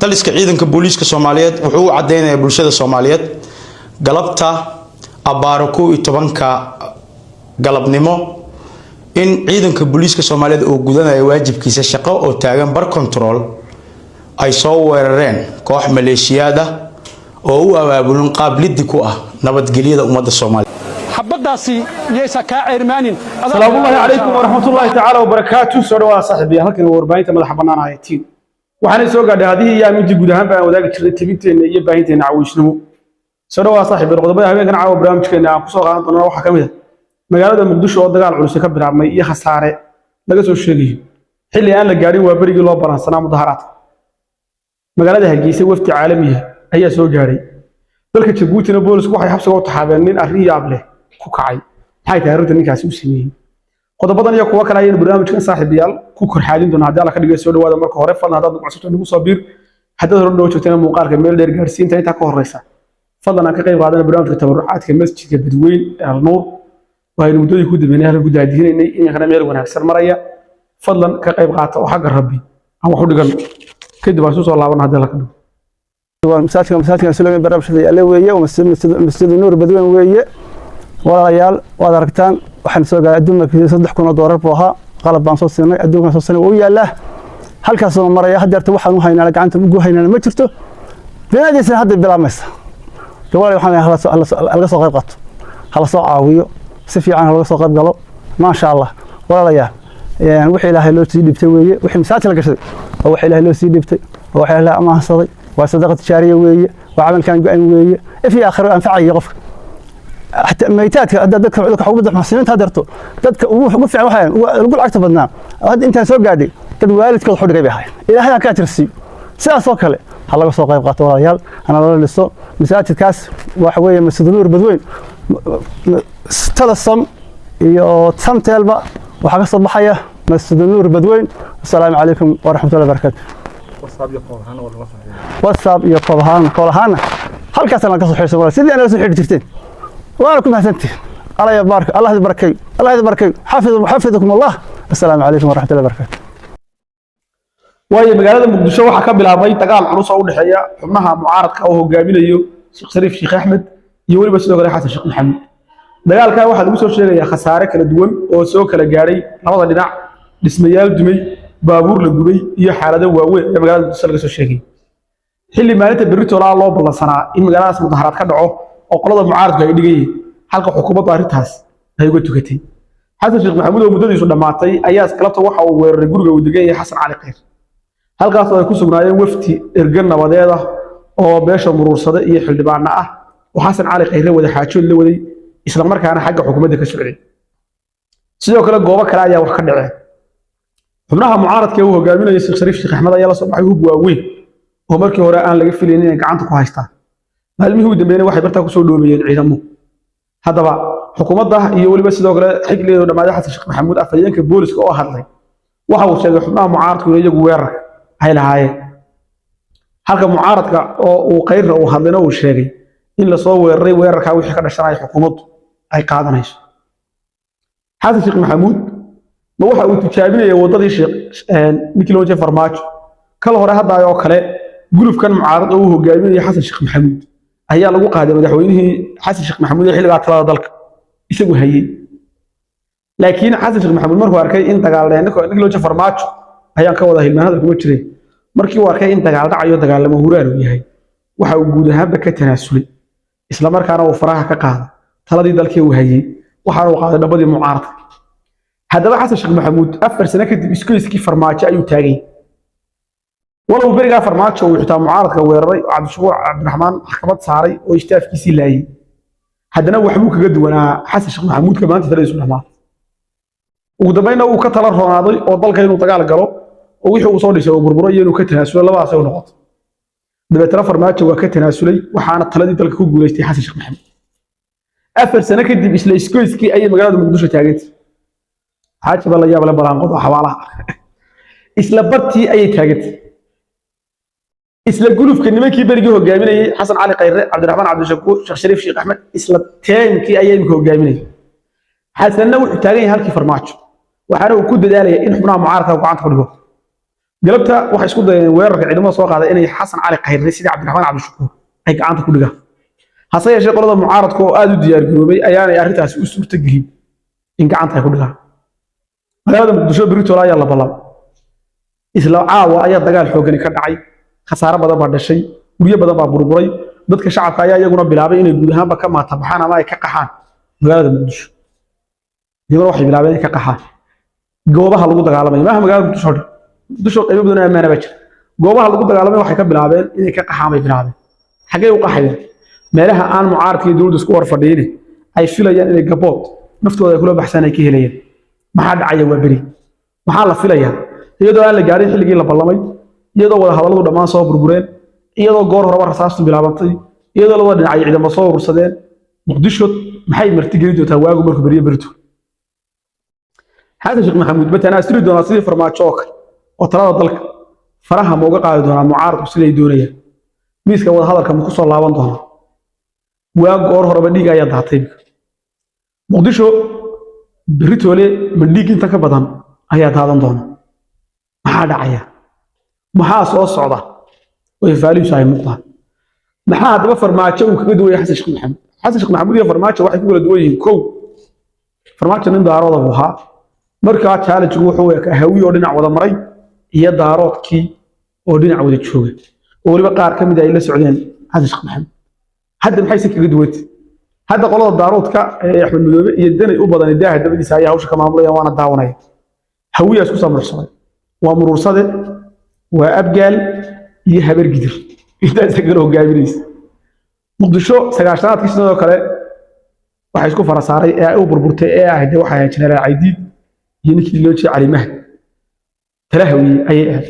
Taliska ciidanka booliiska Soomaaliyeed wuxuu u cadeynayaa bulshada Soomaaliyeed galabta abbaaro 11-ka galabnimo in ciidanka booliiska Soomaaliyeed oo gudanaya waajibkiisa shaqo oo taagan bar control ay soo weerareen koox maleeshiyaad ah oo u abaabulin qaab liddi ku ah nabadgelyada ummadda Soomaaliyeed. Xabaddaasi yaysa kaa ceyrmaanin. Salaamullaahi calaykum waraxmatullaahi tacaala wabarakaatu. Soo dhawaada, saaxiibayaal. Halkan waa warbaahinta madaxa bannaan ee tiin. Waxaanay soo gaadhay hadihii iyo aamintii guud ahaan baan wadaagi jirnay tebinteenna iyo baahinteenna cawiisnimo. Soo dhawaada, saaxiibayaal. Qodobada habeenkan caawa barnaamijkeena aan kusoo qaadan doonana waxaa ka mid ah magaalada Muqdisho oo dagaal culus ka bilaabmay iyo khasaare laga soo sheegayo xilli aan la gaadhin waa berigii loo baransanaa mudaharaadka. Magaalada Hargeysa wafdi caalamiya ayaa soo gaadhay. Dalka Jabuutina boolisku waxay xabsiga u taxaabeen nin arrin yaab leh ku kacay. Maxay tahay arrinta ninkaasi u sameeyey? Qodobadan iyo kuwo kale ayaynu barnaamijkan, saaxiibayaal, ku korxaadin doonaa haddii Alla ka dhigay. Soo dhawaada. Marka hore, fadlan haddaad cusubto nagu soo biir, haddaad hore noo joogtana muuqaalka meel dheer gaadhsiinta. Intaa ka horeysa, fadlan aan ka qayb qaadana barnaamijka tabarucaadka masjidka Badweyn ee Alnuur. Waxaynu muddooyin ku dambeynay halkan ku daadihinaynay, iminkana meel wanaagsan maraya. Fadlan ka qayb qaata oo xagga Rabbi aan wax u dhigan. Kadib aan isu soo laaban haddii Alla ka dhigo. Masaajidka Suleyman barnaamijka yaale weeye, Masjid Nuur Badweyn weeye. Walaalayaal, waad aragtaan, waxaan soo gaaray adduunka $3,000 buu ahaa. Qalab baan soo siinay, adduunkan soo siinay, wuu yaalaa, halkaasoo maraya. Haddeerta waxaan u haynaa, gacanta ugu haynana ma jirto. Binaadiisana hadda bilaabmaysa. Walaal, waxaan laga soo qayb qaato, hala soo caawiyo, si fiican laga soo qayb galo. Maasha Allah, walaalayaal, wixii Ilaahay loo sii dhibtay weeye. Wixii masaajidka la gashaday waa wax Ilaahay loo sii dhibtay, waa wax Ilaahay amaansaday, waa sadaqa tijaariya weeye, waa camalkan go-an weeye, if iyo aakhiro anfacaya qofka. Xataa maytaadka hadda dadka ugu muxsiniinta hadeerto, dadka ugu fiican, waxay ugu lacagta badnaa hadda intaan soo gaadhay dad waalidkood wax u dhigay bay ahaayeen. Ilaahay ha ka ajarsiiyo. Sidaas oo kale ha laga soo qayb qaato, walaalayaal, hana lala dhiso masaajidkaas. Waxa weeye Masjid Nuur Badweyn. Telesom iyo Samtelba waxaa ka soo baxaya Masjid Nuur Badweyn. Asalaamu calaykum waraxmatullahi wabarakaatu. WhatsApp iyo koob ahaan, kool ahaana halkaasna ka soo xiriirsan, walaal, sidii nala soo xiriiri jirteen. Waana ku mahadsantihin. Allah ya baarka, Allah idin barakeeyo, Allah idin barakeeyo. Xafidakum Allah. Asalaamu calaykum waraxmatullahi wabarakaatu. Waayo, magaalada Muqdisho waxaa ka bilaabmay dagaal culus oo u dhexeeya xubnaha mucaaradka oo hogaaminayo Sheekh Shariif Sheekh Axmed iyo weliba sidoo kale Xasan Sheekh Maxamuud. Dagaalkaa waxaa lagu soo sheegayaa khasaare kala duwan oo soo kala gaadhay labada dhinac, dhismayaal dumay, baabuur la gubay iyo xaalado waaweyn ee magaalada Muqdisho laga soo sheegay, xilli maalinta berritoola loo ballansanaa in magaaladaas mudaharaad ka dhaco oo qolada mucaaradku ay dhigan yihiin, halka xukuumaddu arrintaas ay uga tukatay. Xasan Sheekh Maxamuud oo muddadiisu dhammaatay ayaa galabta waxa uu weeraray guriga uu degan yahay Xasan Cali Khayr, halkaas oo ay ku sugnaayeen wafdi erge nabadeed ah oo beesha Muruursade iyo xildhibaano ah oo Xasan Cali Khayre wada xaajood la waday, isla markaana xagga xukuumadda ka socday. Sidoo kale goobo kale ayaa wax ka dhaceen. Xubnaha mucaaradka ee uu hogaaminayo Sheekh Shariif Sheekh Axmed ayaa la soo baxay hub waaweyn oo markii hore aan laga filaynin inay gacanta ku haystaan. Maalmihii u dambeeyna waxay bartaa kusoo dhoobeeyeen ciidamo. Haddaba xukuumadda iyo weliba sidoo kale xilligeedu dhammaaday Xasan Sheekh Maxamuud, afhayeenka booliska oo hadlay waxa uu sheegay xubnaha mucaaradku in iyagu weerarka ay lahaayeen, halka mucaaradka oo uu Khayrna uu hadlayna uu sheegay in lasoo weeraray, weerarkaa wixii ka dhashanaya xukuumaddu ay qaadanayso. Xasan Sheekh Maxamuud ma waxa uu tijaabinaya waddadii sheekh ninkii loo jeeday Farmaajo kal hore? Hadda oo kale gulufkan mucaarad oo uu hogaaminaya Xasan Sheekh Maxamuud ayaa lagu qaaday madaxweynihii Xasan Sheekh Maxamuud ee xilligaa talada dalka isagu hayay. Laakiin Xasan Sheekh Maxamuud markuu arkay in dagaal dhacay, ninkii loo jeeday Farmaajo ayaan ka wada hilmaan, hadal kuma jiray, markii uu arkay in dagaal dhacayo, dagaalamo huraan uu yahay, waxa uu guud ahaanba ka tanaasulay, isla markaana uu faraha ka qaaday taladii dalkii uu hayay, waxaana uu qaaday dhabadii mucaaradka. Haddaba Xasan Sheekh Maxamuud 4 sano kadib iskoyskii Farmaajo ayuu taagay, walow berigaa Farmaajo uu xitaa mucaaradka weeraray oo Cabdishakuur Cabdiraxmaan maxkamad saaray oo ishtaafkiisii laayay, haddana waxbuu kaga duwanaa Xasan Sheekh Maxamuudka maanta taladiisu dhamaatay. Ugu dambeynna uu ka tala roonaaday oo dalka inuu dagaal galo oo wixii uu soo dhisay uu burburo iyo inuu ka tanaasulo, labadaas ay u noqoto. Dabeetana Farmaajo waa ka tanaasulay, waxaana taladii dalka ku guulaystay Xasan Sheekh Maxamuud. 4 sano kadib isla iskoyskii ayay magaalada Muqdisho taagantay. Xaaji ba la yaab le balaanqodo xabaalaha. Isla bartii ayay taagantay, isla gulufka nimankii berigii hogaaminayay, Xasan Cali Khayre, Cabdiraxmaan Cabdishakuur, Sheekh Shariif Sheekh Axmed, isla teemkii ayaa imika hogaaminayay. Xasanna wuxuu taagan yahay halkii Farmaajo, waxaana uu ku dadaalaya in xubnaha mucaaradka gacanta ku dhigo. Galabta waxay isku dayeen weerarka ciidamada soo qaaday inay Xasan Cali Khayre sidii Cabdiraxmaan Cabdishakuur ay gacanta ku dhigaan. Hase yeeshee qolada mucaaradka oo aad u diyaargaroobay ayaanay arrintaasi u suurtagelin in gacanta ay ku dhigaan. Magaalada Muqdisho beritoole ayaa la ballamay. Isla caawa ayaa dagaal xoogani ka dhacay, khasaare badan baa dhashay, guryo badan baa burburay. Dadka shacabka ayaa iyaguna bilaabay inay guud ahaanba ka maatabaxaan ama ay ka qaxaan magaalada Muqdisho. Iyaguna waxay bilaabeen inay ka qaxaan goobaha lagu dagaalamay. Maaha magaalada Muqdisho dhan, Muqdisho qaybo badan oo ammaana baa jira. Goobaha lagu dagaalamay waxay ka bilaabeen inay ka qaxaan bay bilaabeen. Xaggee u qaxayaan? Meelaha aan mucaaradka iyo dowladda isku hor fadhiyin ay filayaan inay gabood naftooda ay kula baxsaan ay ka helayaan. Maxaa dhacaya? Waa beri. Maxaa la filayaa? Iyadoo aan la gaarin xilligii la ballamay, iyadoo wada hadalladu dhammaan soo burbureen, iyadoo goor horeba rasaastu bilaabantay, iyadoo labada dhinac ay ciidamo soo urursadeen, Muqdisho maxay martigeli doontaa waagu markuu beriyo berito? Xasan Sheekh Maxamuud ma tanaasuli doonaa sidii Farmaajo oo kale oo talada dalka faraha ma uga qaadi doonaa mucaaradku siday doonayaan? Miiska wada hadalka ma ku soo laaban doonaa? Waa goor horeba dhiig ayaa daatay. Muqdisho beritoole ma dhiig inta ka badan ayaa daadan doona? Maxaa dhacaya? Maxaa soo socda oo faalihiisu ay muuqdaan? Maxaa haddaba Farmaajo uu kaga duwan yahay Xasan Sheekh Maxamuud? Xasan Sheekh Maxamuud iyo Farmaajo waxay ku kala duwan yihiin: kow, Farmaajo nin Daarooda buu ahaa. Markaa challenge-gu wuxuu ekaa Hawiye oo dhinac wada maray iyo Daaroodkii oo dhinac wada jooga, oo weliba qaar ka mid ay la socdeen Xasan Sheekh Maxamuud. Hadda maxayse kaga duwantay? Hadda qolada Daaroodka ee Axmed Madoobe iyo Danay u badan daaha dabadiisa ayaa hawsha ka maamulayaan, waana daawanaya. Hawiyaa isku soo mursaday, waa Muruursade, waa Abgaal iyo Habar Gidir, intaasa kala hogaaminaysa. Muqdisho 90-aadkii sidoo kale waxay isku fara saaray ee ay u burburtay ee ahayd waxay ahayd Jenaraal Caydiid iyo ninkii loo jeeday Cali Mahdi, talahawiye ayay ahayd.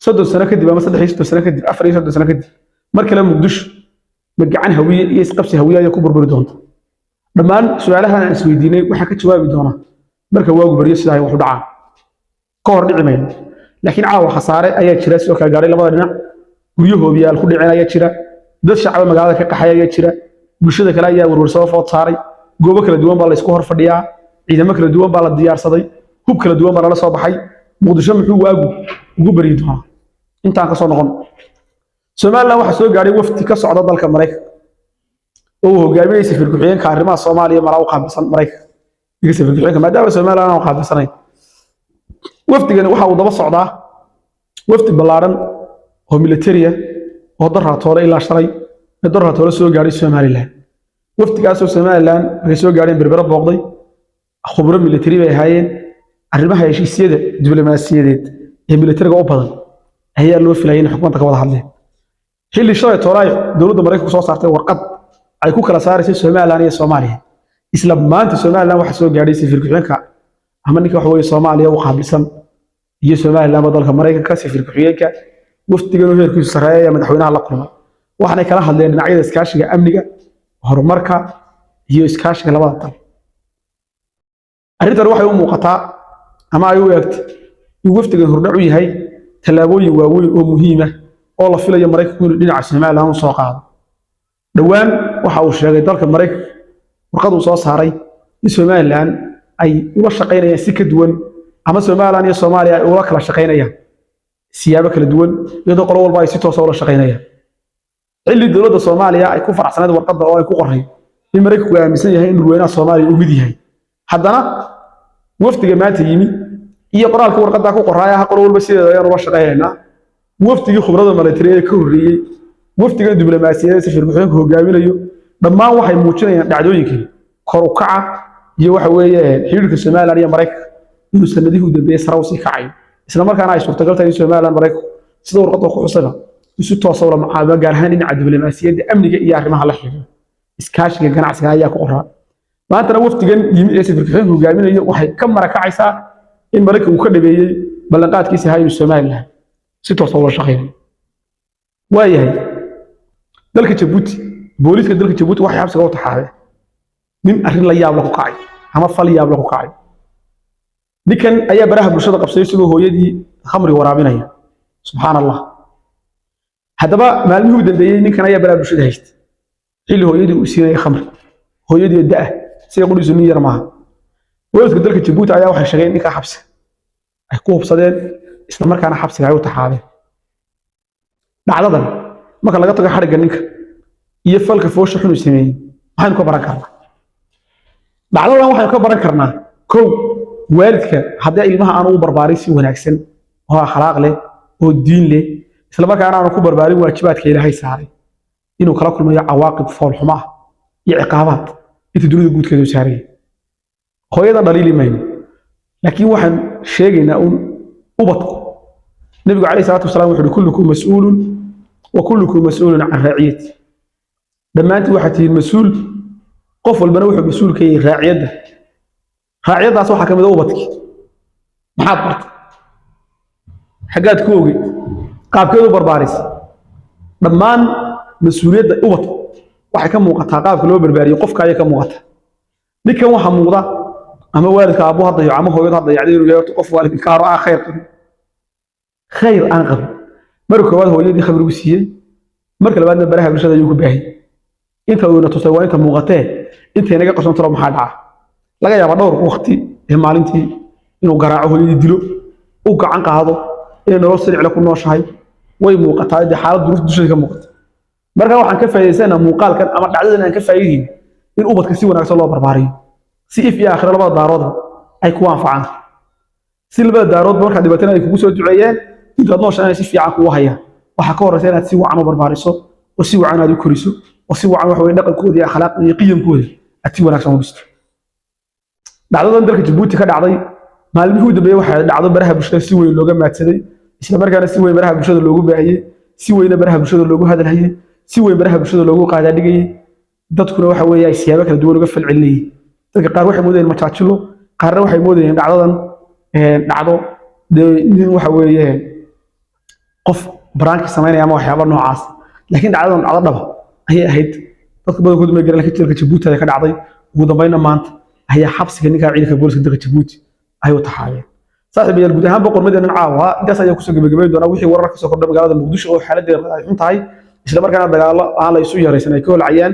30 sano kadib ama 33 sano kadib, 34 sano kadib, mar kale Muqdisho ma gacan Hawiye iyo isqabsi Hawiye ayay ku burburi doonta? Dhammaan su-aalahan aan isweydiinay waxaa ka jawaabi doona marka waagu baryo sida ay wax u dhacaan. Ka hor dhici mayno, laakiin caawa khasaare ayaa jira sidoo kale gaaray labada dhinac. Guryo hoobiyaal ku dhiceen ayaa jira, dad shacaba magaalada ka qaxay ayaa jira, bulshada kale ayaa werwer soo food saaray. Goobo kala duwan baa la isku hor fadhiyaa, ciidamo kala duwan baa la diyaarsaday, hub kala duwan baa lala soo baxay. Muqdisho muxuu waagu ugu baryi doonaa? Intaan ka soo noqon, Somaliland waxaa soo gaadhay wafdi ka socda dalka Maraykanka oo uu hogaaminayay safiir ku-xigeenka arrimaha Soomaaliya malaa u qaabilsan Maraykanka. Iga safiir ku-xigeenka, maadaama Somaliland aan qaabilsanayn. Wafdigani waxa uu daba socdaa wafdi ballaaran oo militariya oo Daraatoole ilaa shalay ee Daraatoole soo gaadhay Somaliland. Wafdigaasoo Somaliland markay soo gaadheen Berbera booqday, khubro militari bay ahaayeen. Arrimaha heshiisyada diblomaasiyadeed ee militariga u badan ayaa loo filayay in xukuumadda ka wada hadleen. Xilli shalay toole ay dowladda Maraykanku soo saartay warqad ay ku kala saaraysay Somaliland iyo Soomaaliya, isla maanta Somaliland waxaa soo gaadhay safiir ku-xigeenka ama ninka waxa weeye Soomaaliya u qaabilsan iyo Somaliland ba dalka Maraykanka, safiir ku-xigeenka. Wafdigan oo heerkiisu sarreeya ayaa madaxweynaha la kulmay, waxaanay kala hadleen dhinacyada iskaashiga amniga, horumarka iyo iskaashiga labada dal. Arrintan waxay u muuqataa ama ay u eegtay in wafdigan hordhac u yahay tallaabooyin waaweyn oo muhiim ah oo la filayo Maraykanku inuu dhinaca Somaliland u soo qaado. Dhowaan waxa uu sheegay dalka Maraykanka warqad uu soo saaray in Somaliland ay ula shaqaynayaan si ka duwan, ama Somaliland iyo Soomaaliya ay ula kala shaqaynayaan siyaabo kala duwan, iyadoo qolo walba ay si toosa ula shaqaynayaan. Xilli dowladda Soomaaliya ay ku faraxsanayd warqadda oo ay ku qoray in Maraykanku aaminsan yahay in dhulweynaha Soomaaliya uu mid yahay, haddana wafdiga maanta yimi iyo qoraalka warqaddaa ku qoraaya ah qolo walba sideeda ayaan ula shaqaynaynaa, wafdigii khubrada military ee ka horreeyey, wafdigan diblomaasiyadeed safiir ku-xigeenku hogaaminayo, dhammaan waxay muujinayaan dhacdooyinkani kor u kaca iyo waxa weeye xiriirka Somaliland iyo Maraykanka inuu sanadihii u dambeeyey sare usii kacayo, isla markaana ay suurtagal tahay in Somaliland Maraykanku sida warqadda ku xusayba isu toosa ula macaamilo, gaar ahaan dhinaca diblomaasiyadda, amniga iyo arrimaha la xiriira iskaashiga ganacsiga ayaa ku qoraa. Maantana wafdigan yimi ee safiir ku-xigeenku hogaaminayo waxay ka marakacaysaa in Maraykanku ka dhabeeyey ballanqaadkiisa ahaa inuu Somaliland si toosa ula shaqeynayo. Waayahay, dalka Jabuuti, booliiska dalka Jabuuti waxay xabsiga u taxaabeen nin arrin la yaab la ku kacay ama fal yaab la ku kacay. Ninkan ayaa baraha bulshada qabsaday isagoo hooyadii khamri waraabinaya. Subxaan Allah. Haddaba maalmihii u dambeeyey ninkan ayaa baraha bulshada haystay xilli hooyadii uu siinayay khamri, hooyadii da'a sida qudhiisu nin yar maaha. Booliiska dalka Jabuuti ayaa waxay sheegeen ninkaa xabsi ay ku hubsadeen, Isla markaana xabsiga ay u taxaabeen. Dhacdadan marka laga tago xadhigga ninka iyo falka foosha xun uu sameeyey, maxaynu ka baran karnaa dhacdadan? Waxaynu ka baran karnaa, kow, waalidka haddii ilmaha aanu u barbaarin si wanaagsan oo akhlaaq leh oo diin leh, isla markaana aanu ku barbaarin waajibaadka Ilaahay saaray, inuu kala kulmayo cawaaqib foolxumo ah iyo ciqaabaad inta dunida guudkeeda u saarayay. Hooyadan dhaliili mayno, laakiin waxaan sheegaynaa uun ubadku. Nebigu calayhi salaatu wasalaam wuxuu uhi: "Kullukum mas'uulun wa kullukum mas'uulun can raaciyati." Dhammaantiin waxaad tihiin mas-uul, qof walbana wuxuu mas-uul ka yahay raaciyadda. Raaciyaddaas waxaa ka mid a ubadkii. Maxaad bartay? Xaggaad ku ogeyd? Qaabkeed u barbaarisay? Dhammaan mas-uuliyadda ubadku waxay ka muuqataa qaabka loo barbaariyey qofka ayay ka muuqataa. Ninkan waxaa muuqda, ama waalidka aabbu ha dayaco ama hooyadu ha dayacday, inuu yahay qof waalidinkaaro aan khayr qabin, khayr aan qabin. Marka koowaad hooyadii khamri u siiyey, marka labaadna baraha bulshada ayuu ku baahiyey. Inta uu ina tusay waa inta muuqatee, intay naga qarsoon talo maxaa dhaca? Laga yaabaa dhowr waqti ee maalintii inuu garaaco hooyadii, dilo, u gacan qaado, inay nolol silicle ku nooshahay. Way muuqataa dee, xaalad duruuf dusheeda ka muuqata. Marka waxaan ka faa'iidaysanaa muuqaalkan ama dhacdadan aan ka faa'iidayno in ubadka si wanaagsan loo barbaariyo, si if iyo aakhiro labada daaroodba ay ku anfacaan, si labada daaroodba markaad dhibatana ay kugu soo duceeyeen, intaad nooshahay si fiican kugu hayaan. Waxaa ka horreysa inaad si wacan u barbaariso oo si wacan aad u koriso oo si wacan waxa weye dhaqankooda iyo akhlaaqda iyo qiyamkooda aad si wanaagsan u dhisto. Dhacdadan dalka Jabuuti ka dhacday maalmihii u dambeeyey waxay dhacdo baraha bulshada si weyn looga maadsaday, isla markaana si weyn baraha bulshada loogu baahiyey, si weyna baraha bulshada loogu hadalhayey, si weyn baraha bulshada loogu qaadaadhigayey. Dadkuna waxa weeye ay siyaabo kala duwan uga falcelinayeen. Dadka qaar waxay moodayeen majaajilo, qaarna waxay moodayeen dhacdadan dhacdo dee nin waxa weeye qof prank-i samaynaya ama waxyaaba noocaas. Laakiin dhacdadan dhacdo dhaba ayay ahayd. Dadka badankoodu may garan, laakiin dalka Jabuuti ayaa ka dhacday. Ugu dambeynna maanta ayaa xabsiga ninkaa ciidanka booliska dalka Jabuuti ay u taxaayeen. Saaxiibayaal, guud ahaan boqormadeennan caawa intaas ayaa kusoo gebagabayn doonaa. Wixii warar kasoo kordha magaalada Muqdisho oo xaaladeeda ay xun tahay, isla markaana dagaallo aan la isu yaraysan ay ka holcayaan,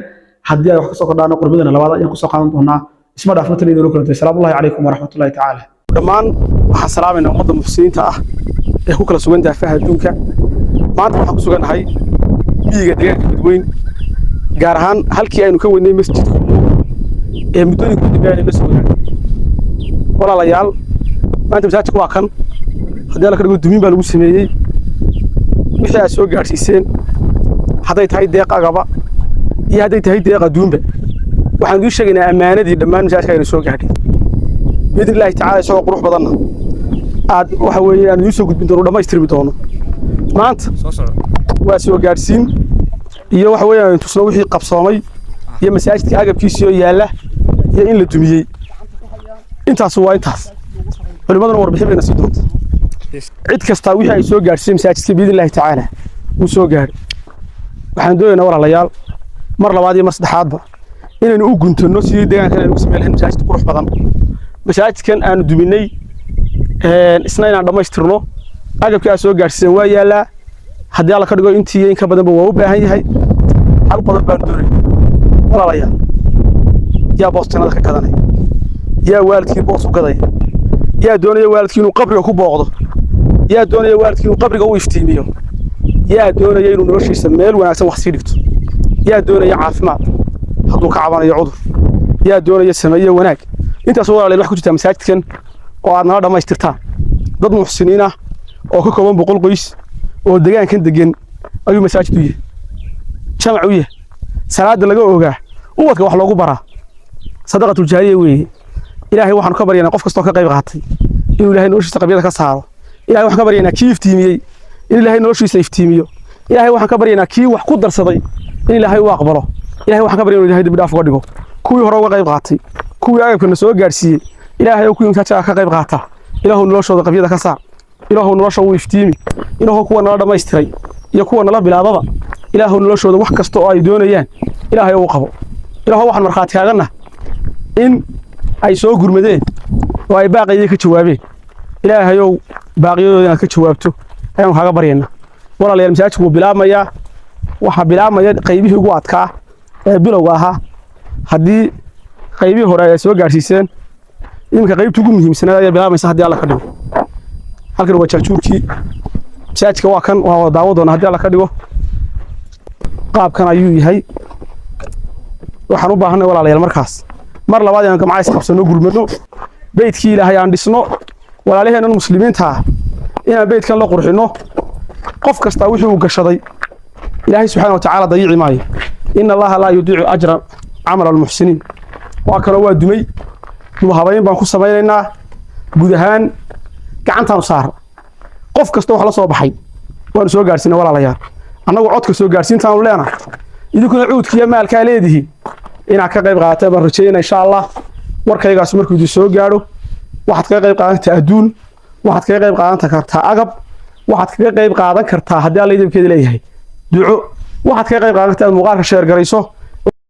haddii ay wax kasoo kordhaan qormadeenna labaad ayaan kusoo qaadan doonaa. Isma dhaafno tan idinla kulantay. Salaamu calaykum waraxmatullahi tacaala. Dhammaan waxaan salaamaynaa ummadda muxsiniinta ah ee ku kala sugan daafaha adduunka. Maanta waxaan ku sugannahay miyiga deegaanka Badweyn, gaar ahaan halkii aynu ka wadnay masjidka ee muddooyinka u dambeeyay aynu la soo wadaagay. Walaalayaal, maanta masaajidku waa kan. Haddii Alla ka dhigo, dumin baa lagu sameeyey. Wixii aad soo gaadhsiiseen, hadday tahay deeq agaba iyo hadday tahay deeq adduunba, waxaan idiin sheegaynaa ammaanadii dhammaan masaajidka aynu soo gaadhay biidni Illaahi tacaala, isagoo qurux badanna aad waxa weeye aan idiin soo gudbin doono, dhammaystirmi doono. Maanta waa soo gaadhsiin iyo waxa weeye aan tusno wixii qabsoomay iyo masaajidka agabkiisii oo yaalla iyo in la dumiyey. Intaas waa intaas. Culimmaduna warbixin bayna sii doonta. Cid kastaa wixii ay soo gaadhsiisay masaajidka biidni Illaahi tacaala wuu soo gaadhay. Waxaan doonaynaa, walaalayaal, mar labaad iyo mar saddexaadba inaynu u guntanno sidii deegaankan aynu ugu samayn lahayn masaajid qurux badan. Masaajidkan aanu duminay isna inaan dhammaystirno. Agabkii aad soo gaadhsiiseen waa yaallaa. Haddii Alla ka dhigo, intii iyo in ka badanba waa u baahan yahay. Hal qodob baanu doonay, walaalayaal: yaa boos jannada ka gadanaya? Yaa waalidkii boos u gadaya? Yaa doonaya waalidkii inuu qabriga ku booqdo? Yaa doonaya waalidkii inuu qabriga u iftiimiyo? Yaa doonaya inuu noloshiisa meel wanaagsan wax sii dhigto? Yaa doonaya caafimaad hadduu ka cabanayo cudur? Yaa doonaya sameeye wanaag? Intaas, walaalayaal, wax ku jirtaa masaajidkan oo aad nala dhammaystirtaan. Dad muxsiniin ah oo ka kooban 100 qoys oo deegaankan degan ayuu masaajid u yahay, jamac u yahay, salaada laga ogaa, ubadka wax loogu baraa, sadaqatul jaariya weeye. Ilaahay waxaanu ka baryaynaa qof kastoo ka qayb qaatay inuu Ilaahay noloshiisa qabyada ka saaro. Ilahay waxaan ka baryaynaa kii iftiimiyey in Ilaahay noloshiisa iftiimiyo. Ilaahay waxaan ka baryaynaa kii wax ku darsaday in Ilaahay u aqbalo. Ilahay waxaan ka baryaynaa inuu Ilaahay dembi dhaaf uga dhigo kuwii hore uga qayb qaatay, kuwii agabkana soo gaadhsiiyey. Ilaahay oo kuwii masaajidka ka qayb qaata, Ilaahu noloshooda qabyada ka saar, Ilaahu nolosha u iftiimi, Ilaahu kuwa nala dhammaystiray iyo kuwa nala bilaababa, Ilaahu noloshooda wax kasta oo ay doonayaan Ilaahay u qabo. Ilaahu waxaan markhaati kaaganah in ay soo gurmadeen oo ay baaqayay ka jawaabeen. Ilaahayow, baaqyadooda inaad ka jawaabto ayaanu kaaga baryaynaa. Walaalayaal, masaajidku wuu bilaabmayaa. Waxaa bilaabmaya qaybihii ugu adkaa ee bilowga ahaa. Haddii qaybihii hore ay soo gaadhsiiseen, iminka qaybtii ugu muhiimsanayd ayaa bilaabaysa haddii Alla ka dhigo. Halkan waa jaajuurkii masaajidka, waa kan, waa wada daawo doona haddii Alla ka dhigo. Qaabkan ayuu yahay. Waxaan u baahanay, walaalayaal, markaas mar labaad inaan gamcays qabsano, gurmano, beydkii Ilaahay aan dhisno, walaalaheennan muslimiinta ah inaan beydkan la qurxino. Qof kastaa wixii uu gashaday Ilaahay subxaana wa tacaala dayici maayo. إن الله لا يضيع أجر عمل المحسنين. Waa kaloo waa dumay, dub habayn baan ku samaynaynaa. Guud ahaan gacantaanu saara. Qof kasta wax la soo baxay waanu soo gaarsiinay, walaalayaal. Annagu codka soo gaarsiintaanu leenahay, idinkuna cuudkiiyo maalkaa leedihiin. Inaad ka qayb qaadateen baan rajeynaa, insha Allah. Warkaygaas markuu idin soo gaadho, waxaad kaga qayb qaadan kartaa adduun, waxaad kaga qayb qaadan kartaa agab, waxaad kaga qayb qaadan kartaa, haddii Alla idinkeeda leeyahay, duco, waxaad kaga qayb qaadan kartaa inaad muuqaalka share garayso.